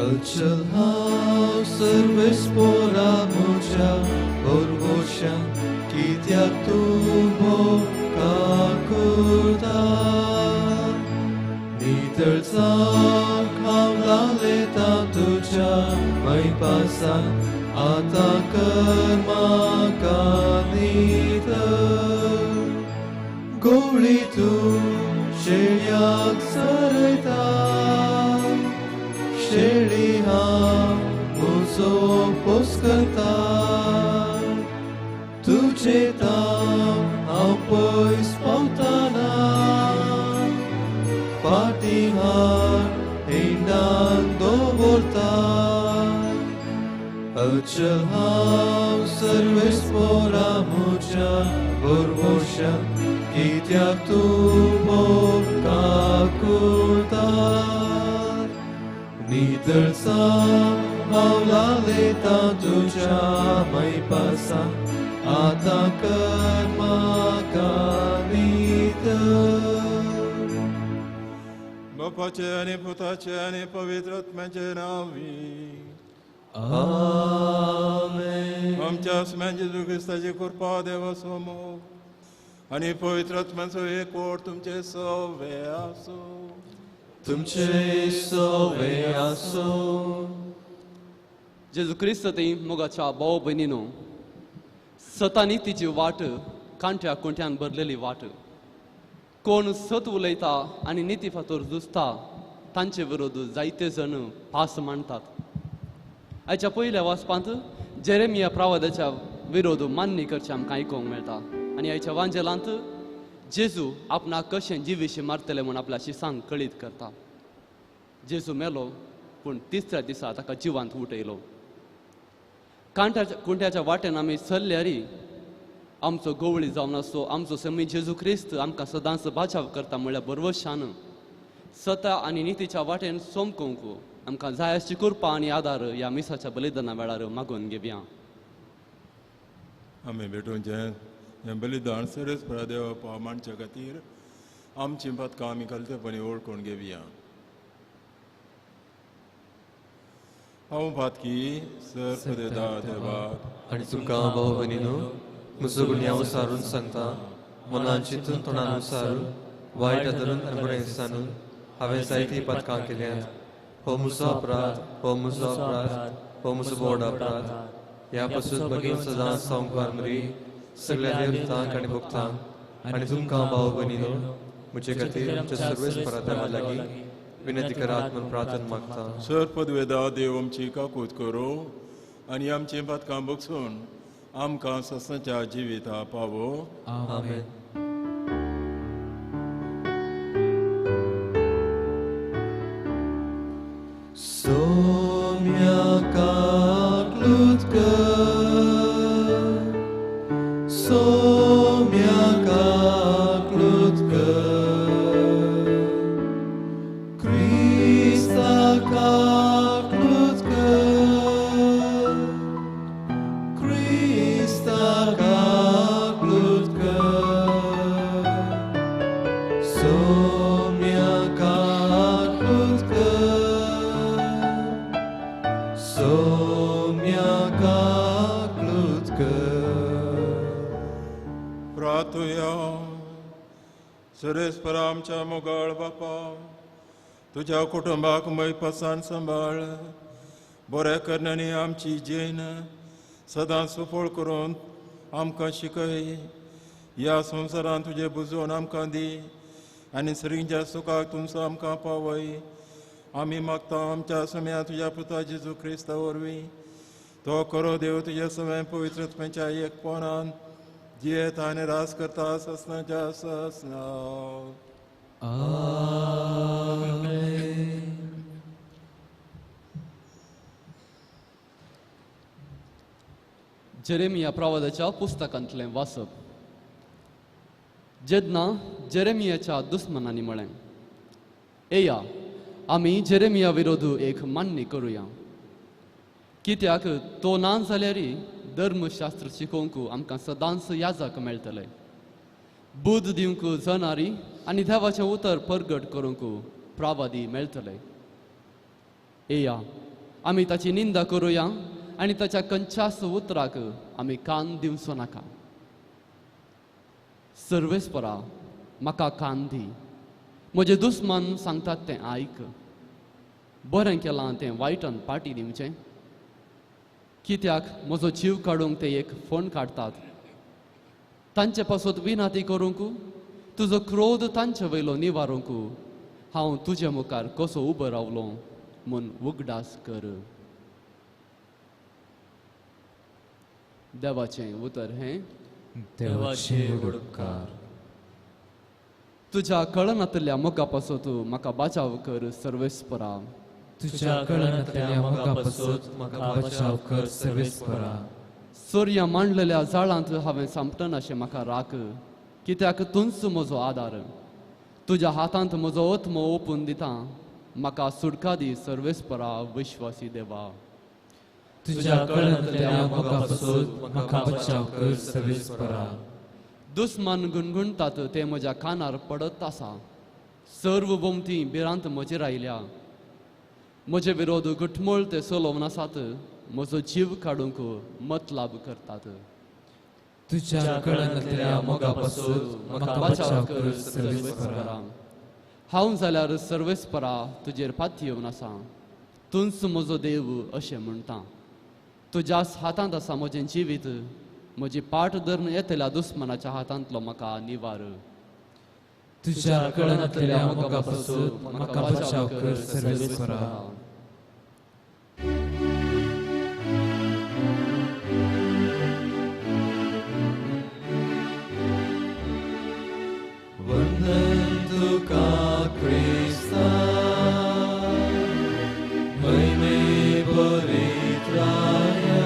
अचल हांव सर्वेस्पोरा म्हज्या भरवंश्या कित्याक तूं भोव काकुळटा. नितळसाक हांव लालेता तुज्या मैपासान आतां कर म्हाका नितळ. गोवळी तूं शेळयाक चरयता, शेळी हांव म्हजो पोस करता. तुजे ताव हांव पयस पावतना फाटीं हाड हिंडान दवरता. अचल हांव सर्वेस्पोरा म्हज्या भरवंश्या कित्याक तूं भोव काकुळटा. नितळसाण हांव लालेता तुज्या मैपासान आतां कर म्हाका नितळ. बापाचे आनी पुताचे आनी पवित्र आत्म्याचे नांवी आमेन. आमच्या आसम्यान जेजू क्रिस्ताची कृपा, देवाचो मोग आनी पवित्र आत्म्याचो एकवट तुमचे सवे आसूं. तुमचे सवे आसूं. जेजू क्रिस्त ती मोगाच्या भाव भयणीनो, सतानी तिची वाट कांट्या कुंट्यान भरलेली वाट. कोण सत उलयता आनी निती फातोर झुजता तांचे विरोध जायते जण पास मांडतात. आयच्या पयल्या वाचपांत जेरेमिया प्रावादाच्या विरोध मान्य करचें आमकां आयकूंक मेळटा आनी आयच्या वांजेलांत जेजू आपणाक कशें जिविशी मारतले म्हूण आपल्या शिसांक कळीत करता. जेजू मेलो पूण तिसऱ्या दिसा ताका जिवांत उठयलो. कांट्याच्या कुंट्याच्या वाटेन आमी चल्ल्यार आमचो गोवळी जावन आसचो आमचो समी जेजू क्रिस्त आमकां सदांच बाचाव करता म्हळ्यार बरवशान सता आनी नितीच्या वाटेन सोमकूंक आमकां जाय आसची कृपा आनी आदार ह्या मिसाच्या बलिदाना वेळार मागून घेवया. आमी भेटोवचें हें बलिदान सर्वेस्परा देवा मांडच्या खातीर आमची पदकां आमी खालतेपणी वळखून घेवया. हांव पातकी सर देवा आनी तुमकां भाव भयणीनो म्हजो गुन्यांव सारून सांगता. मनान चिंतून तोंडान सारून वायट आदरून आनी बरें सांगून हांवें जायतीं पातकां केल्यांत. हो म्हजो अपराध, हो म्हजो अपराध, हो म्हजो व्हड अपराध. ह्या पासून बगीन सदांच संवकार मरी सगळ्या देवतांक आनी भक्तांक आनी तुमकां भाव भयणीनो म्हजे खातीर आमच्या सर्वेस्परा देवा लागीं विनंती करात म्हूण प्रार्थना मागता. सर पदवेदा देव आमची काकूत करूं आनी आमची पातकां बगसून आमकां ससनाच्या जिविता पावो. आमेन. सोम्या काकलूत कर, सोम्या काकलूत कर, क्रिस्ता काकलूत कर, क्रिस्ता काकलूत कर, सोम्या काकलूत कर, सोम्या काकलूत कर. प्रार्थुया. सर्वेस्परा आमच्या मोगाळ बापा, तुज्या कुटुंबाक मैपासान सांबाळ. बऱ्या करण्यांनी आमची जीण सदांच सुफळ करून आमकां शिकय. ह्या संवसारांत तुजें बुजोवन आमकां दी आनी सरींच्या सुखाक तुमचो आमकां पावय. आमी मागता आमच्या सम्या तुज्या पुता जेजू क्रिस्ता वरवीं. तो करो देव तुज्या सगळ्या पवित्र आत्म्याच्या एकपणान जियेता आनी रास करता ससनाच्या ससना. आमेन. जेरेमिया प्रवादाच्या पुस्तकांतलें वाचप. जेन्ना जेरेमियाच्या दुस्मनांनी म्हळें, येया आमी जेरेमिया विरोध एक मान्य करुया, कित्याक तो ना जाल्यार धर्मशास्त्र शिकोवंक आमकां सदांच याजक मेळटले, बुद्ध दिवंक जनारी आनी देवाचें उतर परगट करूंक प्रावादी मेळटले. येया आमी ताची निंदा करुया आनी ताच्या कंच्यास उतराक आमी कान दिवचो नाका. सर्वेस्परा म्हाका कान दी, म्हजे दुस्मान सांगतात तें आयक. बरें केलां तें वायटान पाटी दिवचें, कित्याक म्हजो जीव काडूंक ते एक फोण काडटात. तांचे पासत विनाती करूंक, तुजो क्रोध तांचे वयलो निवारूंक हांव तुजे मुखार कसो उबो रावलो म्हूण उगडास कर. देवाचें उतर हें. देवाचे उपकार. तुज्या कळनातल्या मोगा पासत म्हाका बाचाव कर सर्वेस्परा. तुज्या कळनातल्या मोगा पासत म्हाका बाचाव कर सर्वेस्परा. सोर्या मांडलेल्या जाळांत हांवें सांपटनाशें म्हाका राख, कित्याक तूंच म्हजो आदार. तुज्या हातांत म्हजो आत्मो ओपून दिता, म्हाका सुटका दी सर्वेस्परा विश्वासी देवा. तुज्या कळनातल्या मोगा पासत म्हाका बचाव कर सर्वेस्परा. दुस्मान गुणगुणतात ते म्हज्या कानार पडत आसा, सर्व भोंवती भिरांत म्हजेर आयल्या. म्हजे विरोध गुटमोळ ते चलोवन आसात, म्हजो जीव काडूंक मतलाब करतात. तुज्या कळनातल्या मोगा पासत म्हाका बचाव कर सर्वेस्परा. हांव जाल्यार सर्वेस्परा तुजेर पातयेवन आसा, तूंच म्हजो देव अशें म्हणटा. तुज्याच हातांत आसा म्हजें जिवीत, म्हजी पाट धरून येतल्या दुस्मनाच्या हातांतलो म्हाका निवार. तुज्या कळनातल्या मोगा पासत म्हाका बचाव कर सर्वेस्परा. वंदन तुका क्रिस्ता महिमे पवित्राया.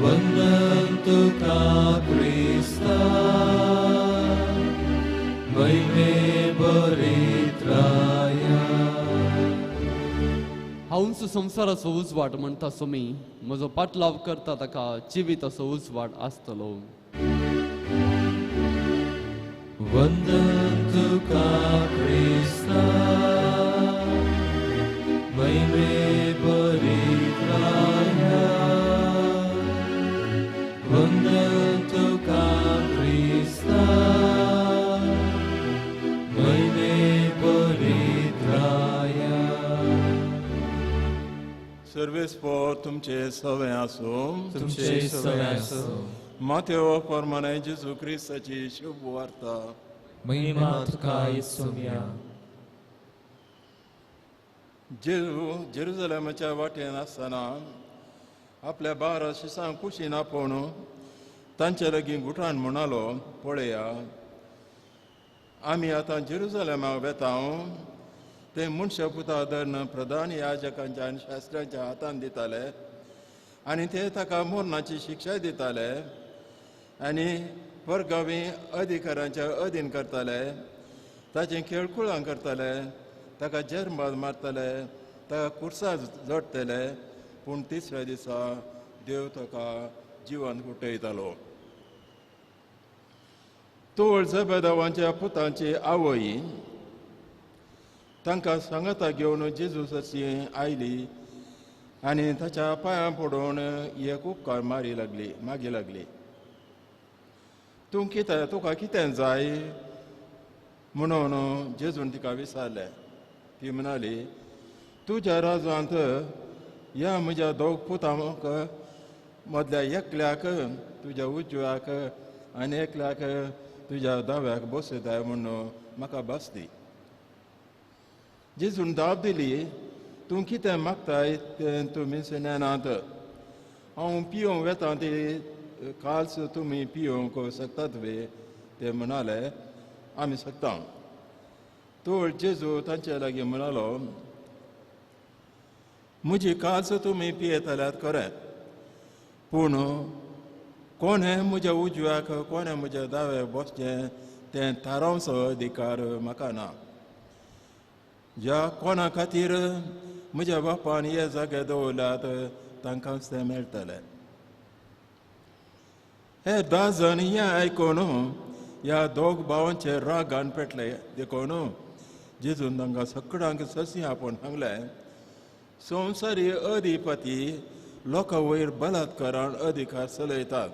वंदन तुका क्रिस्ता महिमे पवित्राया. हांवच संवसाराचो उजवाड म्हणटा सोमी, म्हजो पाटलाव करता ताका जिविताचो उजवाड आसतलो. वंदन तुका क्रिस्ता महिमे पवित्राया. वंदन तुका क्रिस्ता महिमे पवित्राया. सर्वेस्पर तुमचे सवे आसूं. तुमचे सवे आसूं. मातेव प्रमाणे जेजू क्रिस्ताची शुभ वार्ता. महिमा तुका येसुया. जेजू जेरुजलेमाच्या वाटेन आसतना आपल्या 12 शिसांक कुशीन आपोवन तांचे लागीं गुठान म्हणालो, पळया आमी आतां जेरुजलेमाक वेता. ते मनशा पुता धरून प्रधान याजकांच्या आनी शास्त्र्यांच्या हातान दिताले आनी ते ताका मरणाची शिक्षा दिताले आनी परगावी अधिकारांच्या अधीन करताले, ताचें खेळकुळां करताले, ताका जेरमाद मारताले, ताका कुर्सा जोडटले. पूण तिसऱ्या दिसा देव ताका जिवन उठयतालो. तोळ जबेदावांच्या पुतांची आवय तांकां सांगाता घेवन जेजू सरशी आयली आनी ताच्या पांयां पडून एक उपकार मारी लागली मागी लागली. तूं कितें तुका कितें जाय म्हणून जेजून तिका विचारलें. ती म्हणाली, तुज्या राजांत ह्या म्हज्या दोग पुतांक मदल्या एकल्याक तुज्या उजव्याक आनी एकल्याक तुज्या दाव्याक बसयताय म्हणून म्हाका भास दी. जेजून दाब दिली, तूं कितें मागताय तें तुमी नेनात. हांव पिवंक वेता ती काल्स तुमी पिवंक शकतात वे? ते म्हणाले, आमी शकता. तोळ जेजू तांचे लागीं म्हणालो, म्हजी काल्स तुमी पियेतल्यात खरें, पूण कोणें म्हज्या उजव्याक कोणें म्हज्या दाव्याक बसचें तें थारावचो अधिकार म्हाका ना. ज्या कोणा खातीर म्हज्या बापान हे जागे दवरल्यात तांकांच तें मेळटलें. हे 10 जाण हें आयकून ह्या दोग भावांचे रागान पेटले. देखून जेजून तांकां सगळ्यांक ससी आपोवन सांगलें, संवसारी अधिपती लोकां वयर बलात्कारान अधिकार चलयतात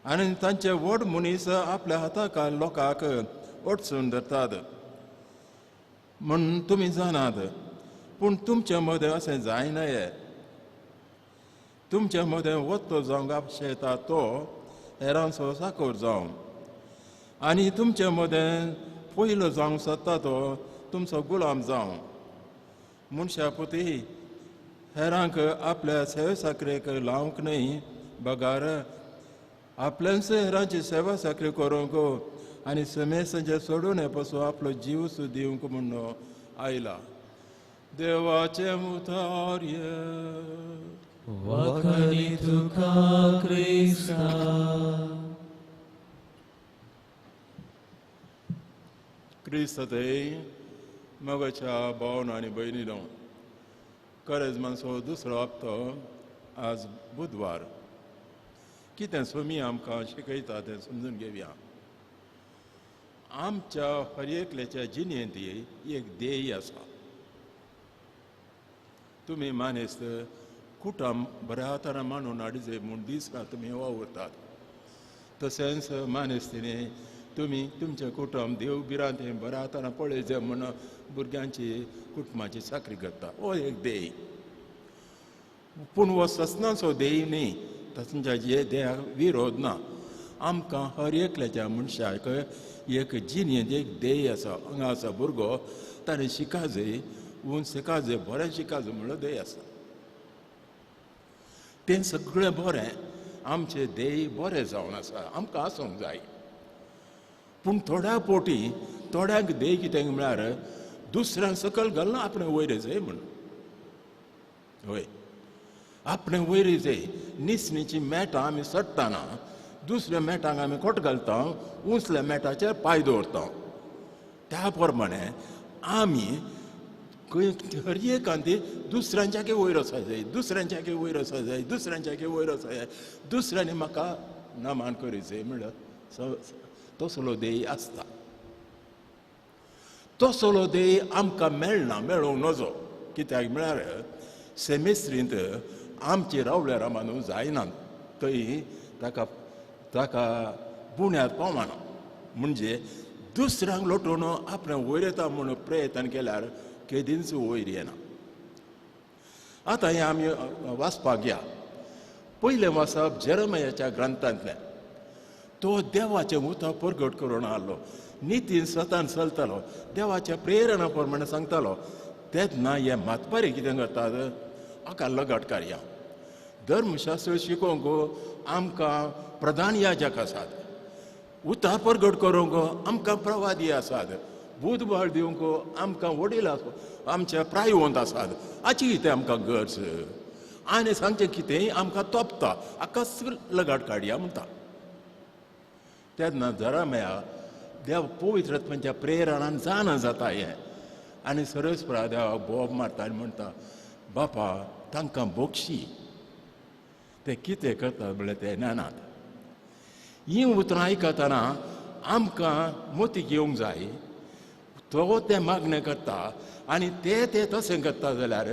आनी तांचे व्हड मनीस आपल्या हाताक लोकांक अडचून धरतात म्हूण तुमी जाणात. पूण तुमच्या मदें अशें जायना. तुमच्या मदें वत्तो जावंक आपशेता तो हेरांचो साकोर जावं आनी तुमच्या मदें पयलो जावंक सोदता तो तुमचो गुलाम जावं. मनशा पुती हेरांक आपल्या सेवे साकरेक लावंक न्हय बगार आपल्याच हेरांची सेवा साकरी करूंक आनी समेसांचे सोडून पसून आपलो जीव सुद्दां दिवंक म्हूण आयला. देवाचें उतार. वाखाणी तुका क्रिस्ता. क्रिस्त मोगाच्या भावन आनी भयणीनो, करेजमाचो दुसरो हप्तो आज बुधवार. कितें स्वामी आमकां शिकयता तें समजून घेवया. आमच्या हर एकल्याच्या जिणेंत एक ध्येय आसा. तुमी मानेस्त कुटुंब बऱ्या हातान मांडून हाडिजे म्हूण दीस रात तुमी वावुरतात. तशेंच मानेस्तीने तुमी तुमचें कुटुंब देव भिरांतें बऱ्या हातान पळयचें म्हूण भुरग्यांची कुटुंबाची चाकरी करता. हो एक ध्येय. पूण हो ससनाचो ध्येय न्ही, तांच्या जे ध्येयाक विरोध ना. आमकां हर एकल्याच्या मनशाक एक जिणेंत एक ध्येय आसा. हांगा आसा भुरगो, ताणें शिका जाय, उंच शिका जाय, बरें शिका जाय म्हणलो ध्येय आसा. तें सगळें बरें, आमचें ध्येय बरें जावन आसा, आमकां आसूंक जाय. पूण थोड्या पोटी थोड्यांक ध्येय कितें म्हळ्यार दुसऱ्यांक सकयल घालना, आपणें वयर जाय म्हूण. हय, आपणें वयर जाय. निसणीची मेटां आमी चडटना दुसऱ्या मेटांक आमी खोट घालता, उंचल्या मेटाचेर पांय दवरता. त्या प्रमाणे आमी हर एकांती दुसऱ्यांच्याके वयर वचपाक जाय, दुसऱ्यांच्याके वयर वचपाक जाय, दुसऱ्यांच्याके वयर वचपाक जाय, दुसऱ्यांनी म्हाका नमान करी जाय म्हणल्यार तसलो ध्येय आसता. तसलो ध्येय आमकां मेळना, मेळोवंक नजो. कित्याक म्हळ्यार सेमेस्त्रींत आमची रावळेरां मानून जायना, थंय ताका ताका बुन्याद पावना. म्हणजे दुसऱ्यांक लोटून आपणें वयर येता म्हूण प्रयत्न केल्यार केदींच वयर येना. आतां हें आमी वाचपाक या. पयलें वाचप जेरमयाच्या ग्रंथांतलें. तो देवाचें उतर प्रगट करून आहलो, नितीन स्वतान चलतालो, देवाच्या प्रेरणा प्रमाणे सांगतालो. तेन्ना हे मातपारी कितें करतात, हाका लगट कार्या धर्मशास्त्र शिकोवंक आमकां प्रधान याजक आसात, उतर प्रगट करूंक आमकां प्रवादी आसात, बुधबाळ दिवंक आमकां वडील आमचे प्रायवंत आसात. हाची कितें आमकां गरज आनी सांगचें कितेंय आमकां तोपता, हाका लगट काडया म्हणटा. तेन्ना जरामया देव पवित्र आत्म्याच्या प्रेरणान जाणा जाता हें आनी सरस्परा देवाक बोब मारता आनी म्हणटा, बापा तांकां बोगशी, ते कितें करतात म्हणल्यार ते जाणात. हीं उतरां आयकतना आमकां मोतीक येवंक जाय. तो तें मागणें करता आनी ते ते तशें करता जाल्यार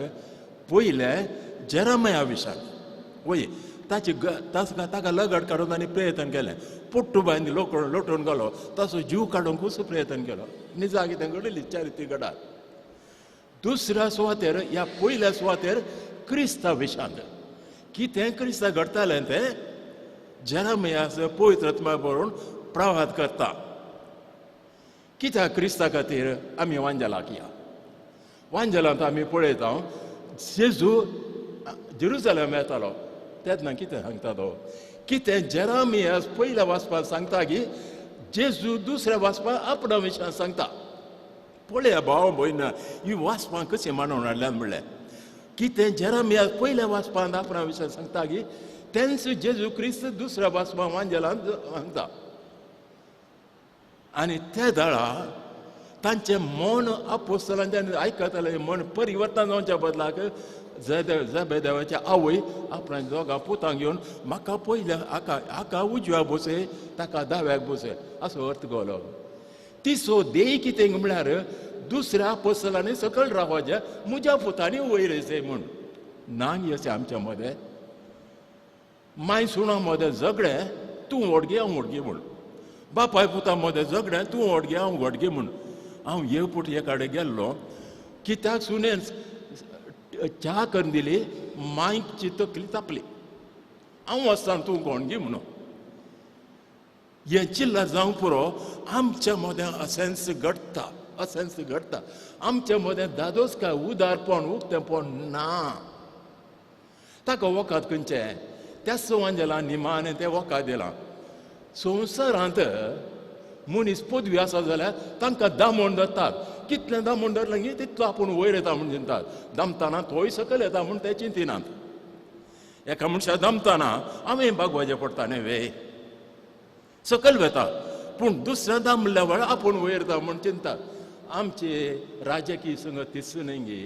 पयलें जेरमया विशांत वय ताची ताका लगट काडून आनी प्रयत्न केलें, पोट्टू बांद लोटून घालो, ताचो जीव काडूंकूच प्रयत्न केलो. निजा कितें घडली चारित्र्य घडात. दुसऱ्या सुवातेर ह्या पयल्या सुवातेर क्रिस्ता विशांत कितें क्रिस्ता घडटालें तें जेरमयास पवित्र आत्मा बरोवन प्रवाद करता. कित्याक क्रिस्ता खातीर आमी वांजेलाक या. वांजेलांत आमी पळयता जेजू जेरुजलेम येतालो तेन्ना कितें सांगता तो, कितें जेरमियास पयल्या वाचपाक सांगता की जेजू दुसऱ्या वाचपाक आपणा विशयान सांगता. पळया भाव भयण, ही वाचपां कशीं मांडून हाडल्यात म्हणलें कितें जेरमियास पयल्या वाचपांत आपणा विशयान सांगता की तेंच जेजू क्रिस्त दुसऱ्या वाचपाक वांजेलांत सांगता. आनी ते दळा तांचें मन आपोस्तलांचें आयकतालें मन परिवर्तन जावच्या बदलाक जबेदेवाच्या आवय आपणा दोगां पुतांक घेवन म्हाका पयल्या हाका हाका उजव्याक बसय ताका दाव्याक बसय असो अर्थ गेलो. तिसो देय कितें म्हळ्यार दुसऱ्या आपोस्तलांनी सकयल रावपाचें, म्हज्या पुतांनी वयर येचें म्हूण ना अशें आमच्या मदें. माय सुणा मदें झगडें, तूं व्हडगे हांव व्हडगे म्हूण, बापाय पुता मदें झगडें, तूं व्हडगे हांव व्हडगे म्हूण. हांव एक फावट एक कडेन गेल्लो, कित्याक सुनेन च्या करून दिली, मायची तकली तापली, हांव वचना तूं कोणगी म्हणून. हें चिल्ला जावंक पुरो. आमच्या मदें असेंस घडटा, असेंस घडटा. आमच्या मदें दादोस काय उदारपण उक्तेपण ना. ताका वखद खंयचें? त्या सवांजेला निमाणें तें वखद दिलां. संवसारांत मनीस पदवी आसा जाल्यार तांकां दामोण धरतात, कितलें दामोण धरलें की तितलो आपूण वयर येता म्हूण चिंतात. दामतना थंय सकयल येता म्हूण ते चिंतिनात. एका मनशाक दामतना हांवें बागवाचें पडटा न्ही वे, सकयल वता, पूण दुसऱ्या दामल्या वेळार आपूण वयर येता म्हूण चिंतात. आमचे राजकीय संगत तीच न्ही गे,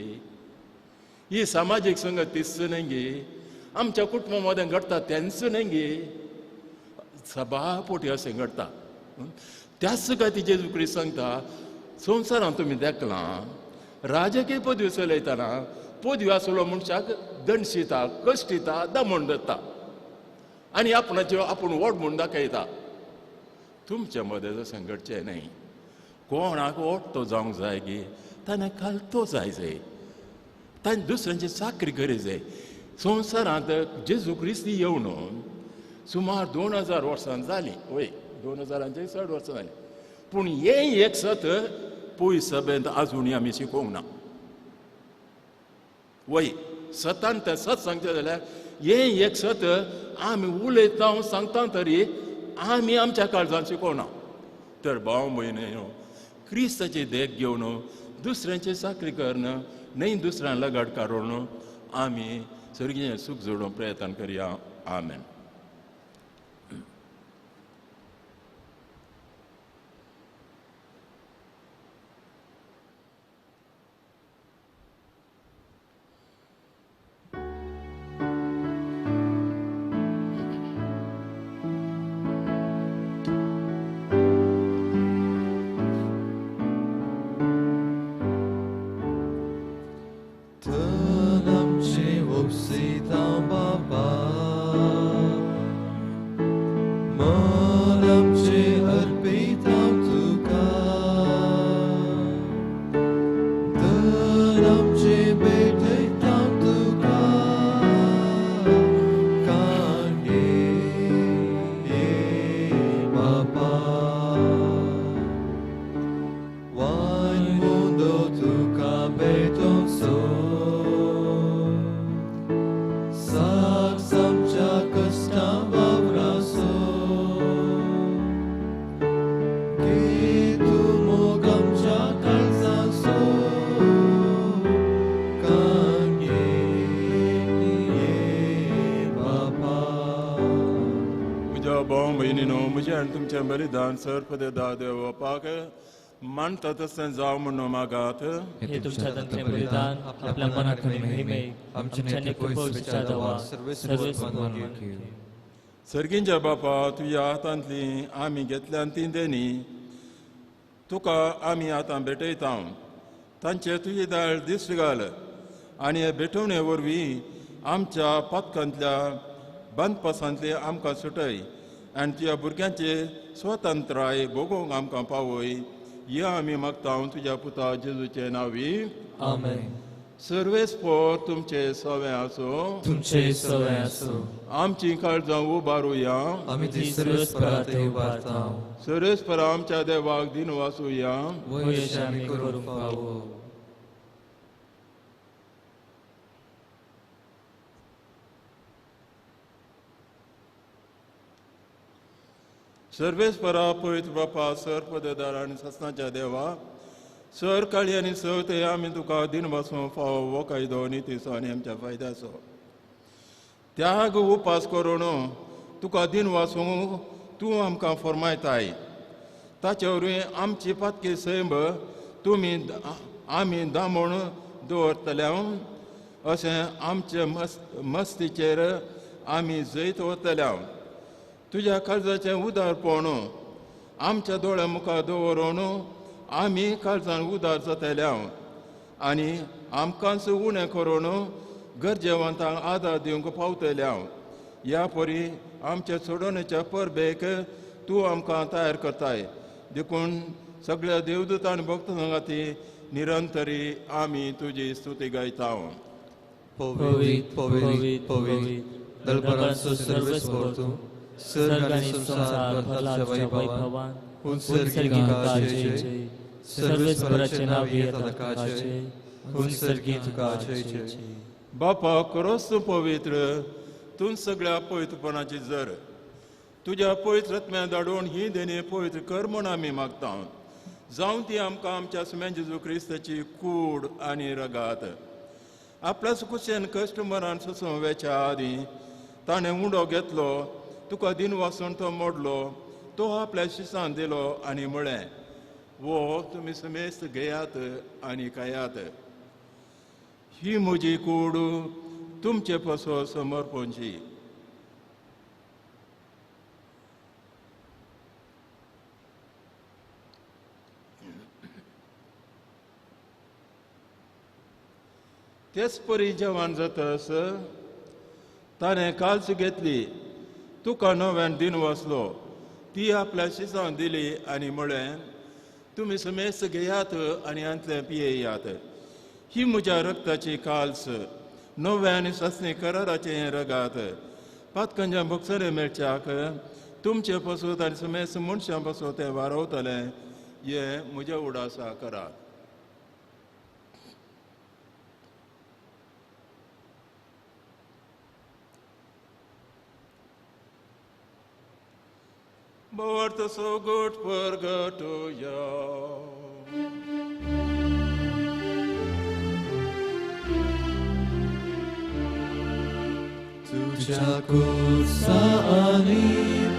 ही सामाजीक संगत तीच न्ही गे, आमच्या कुटुंबा मदें घडटा तेंच न्ही गे, सभा पोटी अशें घडटा. त्याच खातीर जेजू क्रिस्त सांगता, संवसारांत तुमी देखलां राजकीय पदवी चलयतना पदवी आसलो मनशाक दणशिता, कश्टिता, दमण धरता आनी आपणाच्यो आपूण व्हड म्हूण दाखयता. तुमच्या मदें जशें घडचें न्हय. कोणाक ओडटो जावंक जाय गी ताणें खालतो जाय जाय, ताणें दुसऱ्यांची चाकरी करी जाय. संवसारांत जेजू क्रिस्त येवन सुमार 2000 वर्सां जालीं, वय 2000 चड वर्सां जालीं, पूण हें एक सत पयस सभेंत आजुनूय आमी शिकोवंक ना. वय सतान तें सत सांगचें जाल्यार हें एक सत आमी उलयता सांगता तरी आमी आमच्या काळजान शिकोवना. तर भाव भयणी, क्रिस्ताची देख घेवन दुसऱ्यांची चाकरी करून न्हय दुसऱ्यां लगाड काडून आमी सर्गीचें सूख जोडूंक प्रयत्न करया. आमेन. तुमचें बलिदान सर्पदे देवपाक मानता तशें जावं म्हूण मागात. हे तुमच्या हातांतलें बलिदान आपल्या मनाक महिमेक आमच्या पयसुच्या देवा सर्वेस्पराक. सर्गींच्या बापा, तुज्या हातांतली आमी घेतल्यान ती देणी तुका आमी आतां भेटयता. तांचे तुजी दाळ दिश्ट घाल आनी हे भेटवणे वरवीं आमच्या पातकांतल्या बांदपासांतली आमकां सुटय आनी तुज्या भुरग्यांचे स्वतंत्राय भोगोवंक आमकां पावय. या आमी मागता तुज्या पुता जेजूचे नांवी. आमेन. सर्वेस्पर तुमचे सवे आसूं, तुमचे सवे आसूं. आमची काळजां उबारुया, आमी ती सर्वेस्पराक उबारता. सर्वेस्पर आमच्या देवाक दिन वासुया, वयश आमी करूंक फावो. सर्वेस्परा पवित्र बापा, सर्पदेदार आनी ससनाच्या देवा, सर काळी आनी सवते आमी तुका दिन बसूं फावो हो कायदो नितीचो आनी आमच्या फायद्याचो. त्याग उपास करून तुका दिन वासूंक तूं आमकां फर्मायताय. ताचे वरवीं आमची पातकी सैंब तुमी आमी दामून दवरतल्या अशें आमचे मस्तीचेर आमी जैत वतल्या. तुज्या काळजाचें उदारपण आमच्या दोळ्या मुखार दवरून आमी काळजान उदार जातले आनी आमकांच उणें करून गरजेवंतांक आदार दिवंक पावतले. ह्या परी आमच्या सोडोवणेच्या परबेक तूं आमकां तयार करताय. देखून सगळ्या देवदूतान भक्त संगाती निरंतरी आमी तुजी स्तुती गायता. पवित्र पवित्र पवित्र दलबरांचो सर्वेस्पर तूं, सर्ग आनी संवसार भरला तुज्या वैभवान. उत्सर्गी तुका जय जय, सर्वेस्पराचें नांव घेता तुका जय, उत्सर्गी तुका जय जय. बापा खरोच तूं पवित्र, तूं सगळ्या पवित्रपणाची जर. तुज्या पवित्र आत्म्या धाडून ही देणी पवित्र कर म्हूण आमी मागता. जावं ती आमकां आमच्या सुम्या जेजू क्रिस्ताची कूड आनी रगात. आपल्या कुशेन कश्ट मरान सोसूं वेच्या आदीं ताणें उंडो घेतलो, तुका दिन वासून तो मोडलो, तो आपल्या शिसान दिलो आनी म्हळें, वो तुमी समेस्त घेयात आनी खायात, ही म्हजी कूड तुमचे पासो समर्पणची. तेच परी जेवण जातस ताणें काल्स घेतली, तुका नव्यान दिन वाचलो, ती आपल्या शिसान दिली आनी म्हळें, तुमी समेस्त घेयात आनी हांतलें पियेयात, ही म्हज्या रक्ताची काल्स, नव्या आनी सासणी कराराचें हें रगात. पातकंजा भोगसरे मेळच्याक तुमचे पासून आनी समेस्त मनशां पासून तें वारवतलें, हें म्हज्या उडासा करात. But so good purgatorio. तुझ्या कुर्सा आणि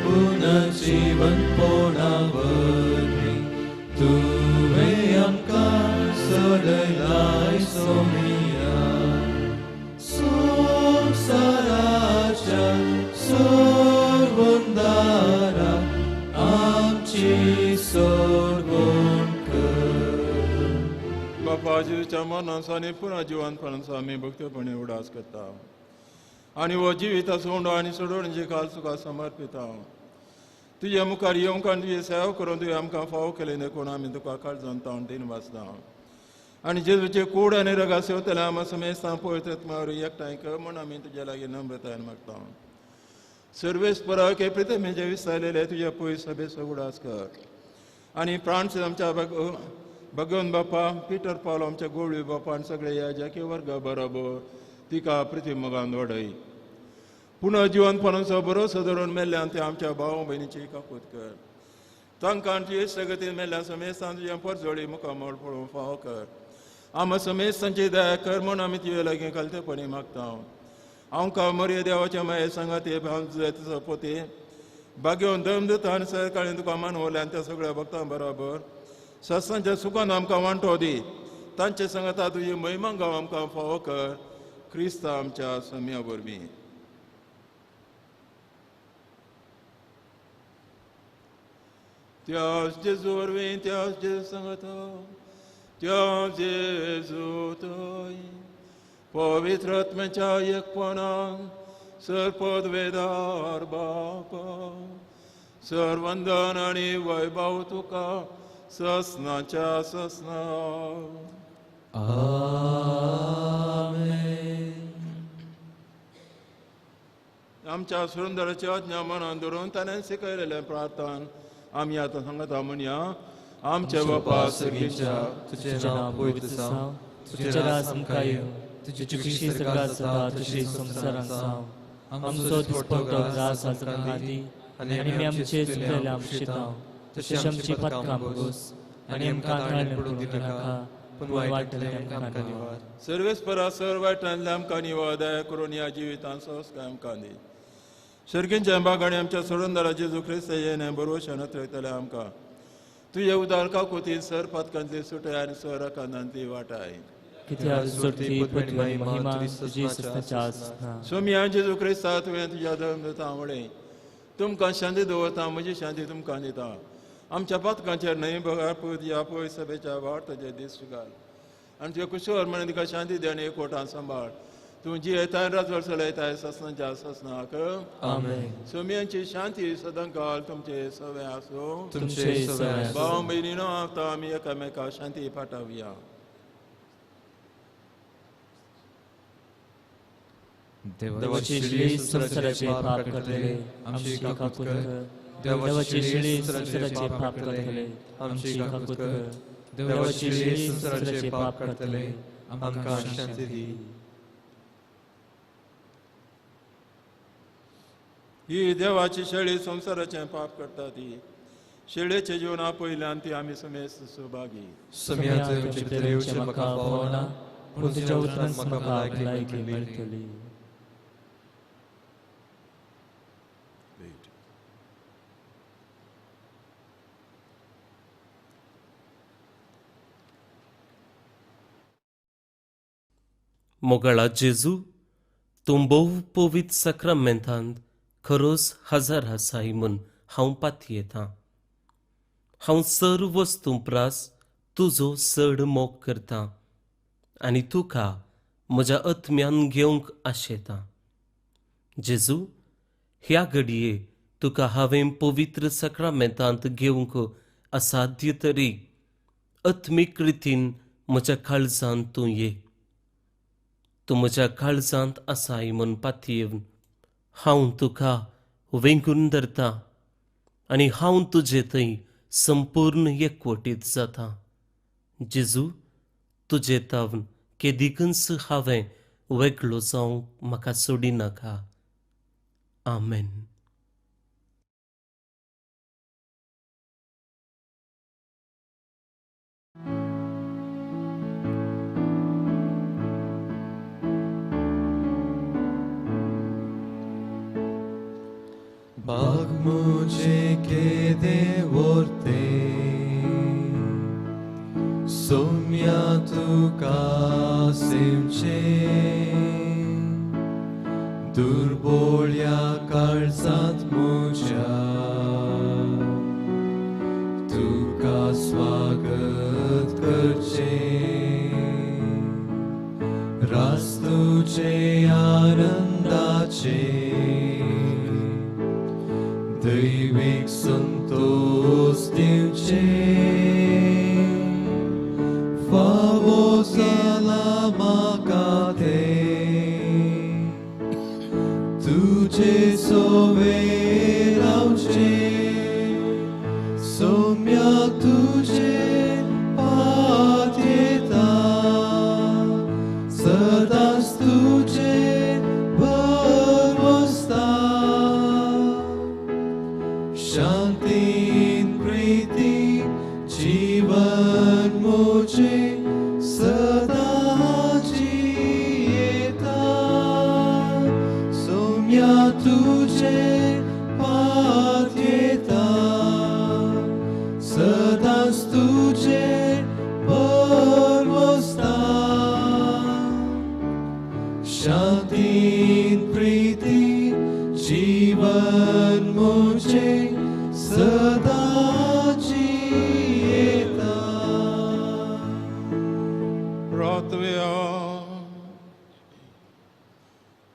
पुनर्जीवन पोणावरवी तुवें आमकां सोडयलाय सोमिया. संवसाराच्या सोडवणदारा आमची सोडवण कर. बापा जेजूच्या मरणाचो आनी पुनः जिवनपणाचो आमी भक्तपणे उडास करता आनी हो जिविताचो उंडो आनी सोडवणेची काल तुका समर्पिता. तुज्या मुखार येवंक आनी तुजी सेवा करून तुवें आमकां फावो केलें देखून आमी तुका काळजान तावन दिन वाचता. आनी जेजूचे कूड आनी रगात सेवतले आमा समेस्तां पवित्र आत्म्या वरवीं एकठांय कर म्हूण आमी तुज्या लागीं नम्रतायेन मागता. सर्वेस्पराक हे प्रितमेचे विसरलेले तुज्या पयस सभेचो उडास कर आनी प्राण आमच्या भगवंत बापा पिटर पावलो आमच्या गोळवी बापा आनी सगळे ह्या जाकी वर्गा बरोबर तिका प्रिती मोगान वाडय. पुनः जिवनपणाचो भरोसो धरून मेल्ल्यान ते आमच्या भाव भयणीची काकूत कर. तांकां तुजे सगतीन मेल्ल्या समेस्तान तुज्या परजोळी मुखामळ पळोवंक फावो कर. आमा समेस्तांची दया कर म्हूण आमी तुजे लागीं खालतेपणी मागता. आमकां मरिया देवाच्या माये सांगाते तुजो पोती भाग्योवन दम दिता आनी सरकाळीन तुका मानवल्यान त्या सगळ्या भक्तां बरोबर सत्सांच्या सुखान आमकां वांटो दी. तांचे सांगाता तुजी महिमा गांव आमकां फावो कर, क्रिस्ता आमच्या सम्या वरवीं. त्याच जेजू वरवीं, त्याच जेजू सांगाता, त्याच जेजू थंय पवित्र आत्म्याच्या एकपणान सर्पदवेदार बापा सर्वंदन आनी वैभव तुका ससनाच्या ससना. आमेन. आमच्या सुरंदराची आज्ञा मनान धरून ताणें शिकयलेलें प्रार्थन आमी आतां सांगता म्हणया. आमच्या बापा सर्गीच्या, तुजें नांव पवित्र जावं, तुजें राज आमकां येवं, तुजी खुशी सर्गांत जाता तशी संवसारांत जावं. आमचो दिसपट्टो ग्रास आज आमकां दी आनी आमी आमचे चुकलेले आमशिता तशी आमची पातकां भोगोस आनी आमकां ताळें पडूंक दिनाका, पूण वायटांतल्यान आमकां निवार. सर्वेस्परा सर वायटांतल्यान आमकां निवार, दया करून ह्या जिवितांत संस्कार आमकां दी. सर्गींच्या बागांनी आमच्या सोडणदारा जेजू क्रिस्त हें बरोवशें नत्रयतलें आमकां. तुजे उदार काकुतीन सर पातकांतली सुटय आनी सर आकांतांतली वाटाय. सोमिया जेजू क्रिस्ता तुवें तुज्या धर्म दिता म्हळें, तुमकां शांती दवरता, म्हजी शांती तुमकां दिता. आमच्या पातकांचेर न्हय बगर पूत ह्या पय सभेच्या वार्ताचे दीस घाल आनी तुज्या कुशवर म्हणून तिका शांती दी आनी एकवटान सांबाळ. तूं जियेताय राजवट चलयताय ससनाच्या ससनाक. आमेन. सोम्यांची शांती सदांकाळ तुमचे सवे आसूं. तुमचे सवे आसूं. भाव भयणीनो आतां आमी एकामेका शांती पाठावया. देवाची शिळी संवसाराचे पाप करतले आमची काकूत कर. देवाची शिळी संवसाराचे पाप करतले आमची काकूत कर. देवाची शिळी संवसाराचे पाप करतले आमकां शांती दी. ही देवाची शेळी संवसाराचें पाप करता ती शेळेचे जीवना पयल्यान ती आमी समेस्त सहभागी. येवचें म्हाका पावना पूण तुज्या उतरान म्हाका भलायकी मेळटली. मोगाळा जेजू, तूं भोव पवित्र साक्रामेंतांत खरोच हजार आसाय म्हूण हांव पातयेतां. हांव सर्व वस्तूं प्रास तुजो चड मोग करतां आनी तुका म्हज्या आत्म्यान घेवंक आशेतां. जेजू, ह्या घडये तुका हांवें पवित्र साक्रामेंतांत घेवंक असाध्य तरी आत्मीक रितीन म्हज्या काळजांत तूं ये. तूं म्हज्या काळजांत आसाय म्हूण पातयेवन हांव तुका वेंगून धरतां आनी हांव तुजे थंय संपूर्ण एकवटीत जाता. जेजू, तुजे तावन केदिकूच हांवें वेगळो जावंक म्हाका सोडिनाका. आमेन. बाग मुझे के देवोरते सोम्या तुका सेवचे दुर्बोळ्या काळजांत मुझ्या तुका स्वागत करचे रास तुझे आनंदाचे दैवीक संतोष दिवचे फावो जाला म्हाका ते तुजे सोवे रावचे सोम्या तुजे पातयेता सदांच तुजे भरवसता. शांतीन प्रीती जीवन मुझे सदा जियेता सोम्या तुझे पातयेता सदांच तुझे भरवसता. शांतीन प्रीती जीवन मुझे सदा जियेता. प्रार्थुया.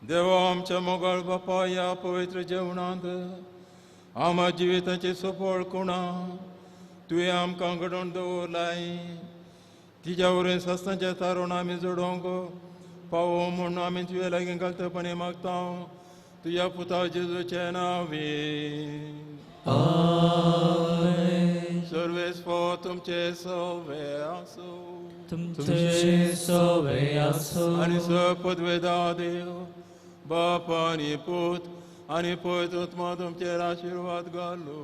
देवा आमच्या मोगाळ बापा, ह्या पवित्र जेवणांत आमच्या जिविताचे सफळ कुणा तुवें आमकां घडोवन दवरलाय. तिज्या वरवीं सस्तांच्या तारुण आमी जोडोवंक पावो म्हूण आमी तुजे लागीं घालतपणी मागता तुज्या पुता जेजूचे नांवे. आमेन. सर्वेस्पो तुमचे सवे आसूं. तुमचे सवे आसूं. आनी सपदवेदा देव बाप आनी पूत आनी पवित्र आत्मा तुमचेर आशिर्वाद घालू.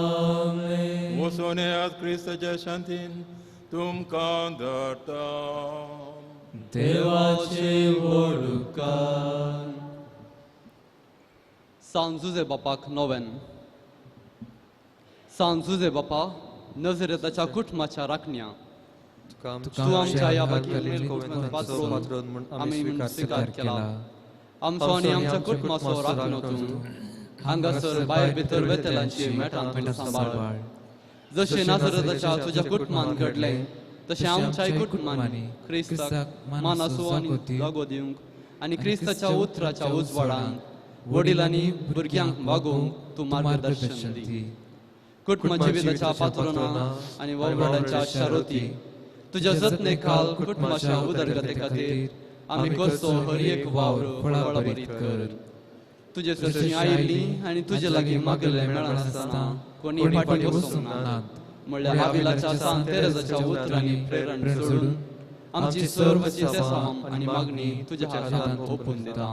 आमेन. वचून येयात क्रिस्ताच्या शांतीन तुमकां धाडटा. देवाचे वडुकार. सान जुजे बापाक नोवेन. सान जुजे बापा, नजरेताच्या कुटुंबाच्या राखण्या तूं आमच्या ह्या बाकी पात्रोन आमी स्विकार केला. आमचो आनी आमच्या कुटुंबाचो राखणो तूं. हांगासर भायर भितर वेतलांची मेटां तूं सांबाळ. जशें नाझरताच्या तुज्या कुटुंबान घडलें तशें आमच्याय कुटुंबांनी क्रिस्ताक मानासो आनी जागो दिवंक आनी क्रिस्ताच्या उतराच्या उजवाडान वडिलांनी भुरग्यांक वागोवंक तूं मार्गदर्शन दी. कुटुंब जिविताच्या पात्रोना आनी वावराड्यांच्या शारोती तुज्या जतने खाल कुटुंबाच्या उदरगते खातीर आमी करचो हर एक वावर फळाभरीत कर. तुजे सरशी आयिल्ली आनी तुजे लागीं मागिल्लें मेळनासतना कोणी फाटीं बसूंक नात म्हणल्यार आबिलाच्या सांत तेरेजाच्या उतरांनी प्रेरण सोडून आमची सर्व चिंतेसांव आनी मागणी तुज्या हातांत ओंपून दिता.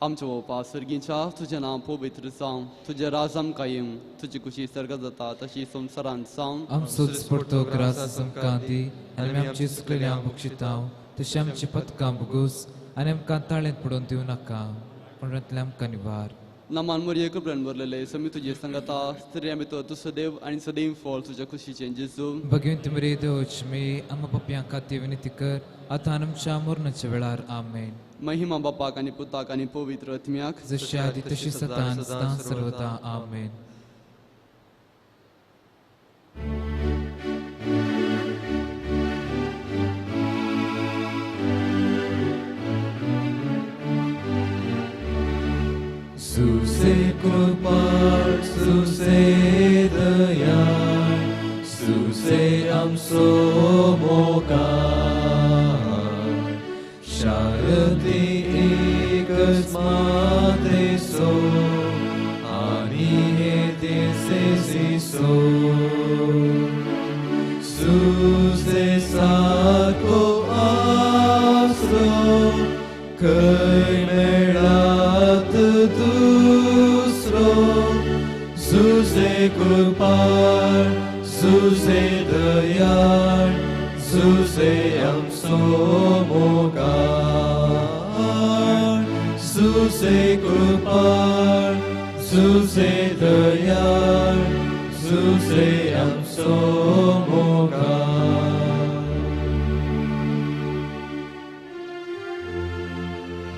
आमच्या बापा सर्गीच्या तुजें नांव पवित्र जावं, तुजें राज आमकां येवं, तुजी खुशी सर्गात जाता तशी संवसारांत जावं. आमचो दिसपडतो ग्रास आमकां दी आनी आमी आमची चुकलेली बक्षिता तशी आमची पथकां भोगूस आनी आमकां ताळेंत पडून दिवं नाका पूण तातूंतल्यान आमकां निवार. नामान मरिये कृपेन भरलेले समी तुजे संगता, स्त्रियां भितर तूं सदैव आनी सदैव फळ तुज्या खुशीचें जेजू. भगवंत मरिये देवची माय, आमकां पापयां खातीर विनंती कर आतां आनी आमच्या मरणाच्या वेळार. आमेन. महिमा बापाक आनी पुताक आनी पवित्र आत्म्याक, जशी आदी तशी सदां सदां सर्वदा. आमेन. सुसे कृपाळ, सुसे दयाळ, सुसे आमचो मोगाळ, शारदी एकच मातेसो आनी हे देसे सिसो. सुसे सारको आसरो खंय मेळत दुसरो. सुसे कृपाळ, सुसे दयाळ, सुसे आमचो मोगाळ, सुसे कृपाळ, सुसे दयाळ, सुसे आमचो मोगाळ.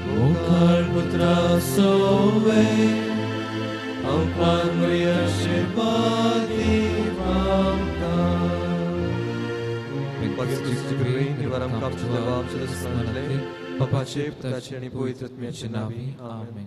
मोगाळ पुत्रा सोवे आमकां मरिया आशिर्वाद दी आमकां. बापाचे, पुताचे आनी पवित्र आत्म्याचे नांवी. आमेन.